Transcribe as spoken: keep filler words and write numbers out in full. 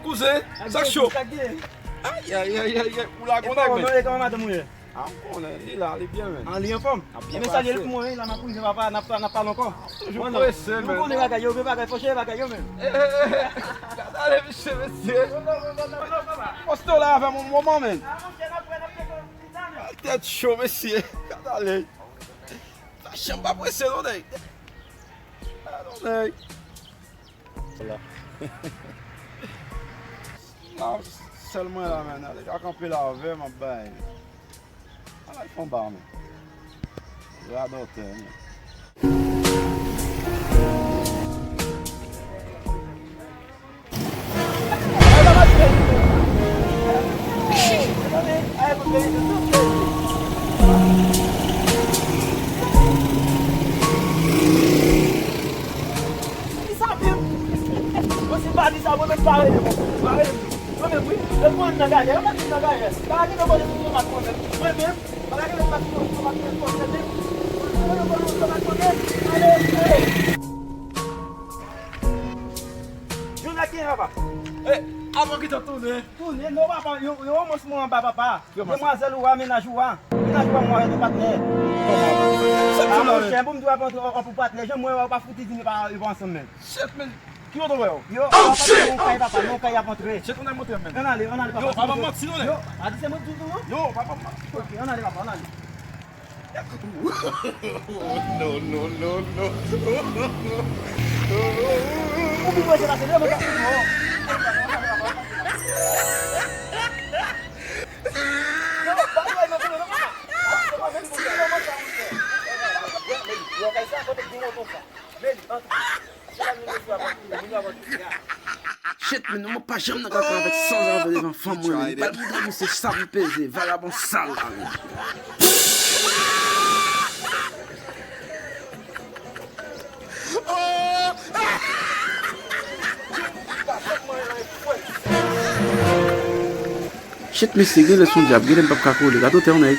Kouzen, sa k cho? Ayayayay, ou la kontak men. Kòman madanm ou ye? A, m konnen, li la, li byen men. An, li anfòm? Ap byen pase. Men salye l pou mwen, wi, la n ap rive papa, n ap, n ap pale ankò. Toujou prese men. Ou konnen bagay yo, men bagay fòche bagay yo men. Gad ale misye, mesye. Poste w la avè m yon moman men. Tèt cho, mesye. Gad ale. Sa chanm pa prese non, nèg. A non, nèg. La, sèl mwen la, men. Nèg ka kanpe la avè m, ap bay. Ala fon ba men. Radòtè men. Kisa menm? Mwen si pa di sa, mwen menm pa rele mwen. Pa rele mwen. Mwen menm wi. Yo pran nan gayè, yo mete nan gayè. Pa gen nan kote sou tomat mwen menm. Mwen menm, pa gen nan kote sou tomat mwen menm. Mwen menm, mwen menm, tomat mwen menm. Ale, ale. Yon nèg ki papa. E, avan ki t ap tounen. Tounen, non, papa, yon, yon romans mwen anba, papa. Ki romans? Demwazèl ou a, mennaj ou a. Mennaj ou a, mwen avè de patnè. Kòman? Sa k di la menm? A, monchè, pou m di w ap antre an pou patnè, jan mwen wè w pa fouti di nou pa, yo pa ansanm menm. Shit, men. Ki kote w wè yo? Yo, oh, shit! Yon kay, papa, yon kay ap antre. Shit, ou nan montre menm. Ann ale, ann ale, papa. Yo, pa ban m manti non, nèg. Yo, a di se mwen ki di w non? Yo, pa ban m manti. Ok, ann ale, papa, ann ale. No, no, no, no. Ou pi prese pase mwen, mwen ka fini, non. Shit, men nou pa janm nan kaka avèk san zafè devan fanm mwen, men li pa t montre misye sa pou peze, vagabon sal la, men. Shit, mesye, genlè se yon dyab, genlè m p ap ka kole. Gad otè yon nèg.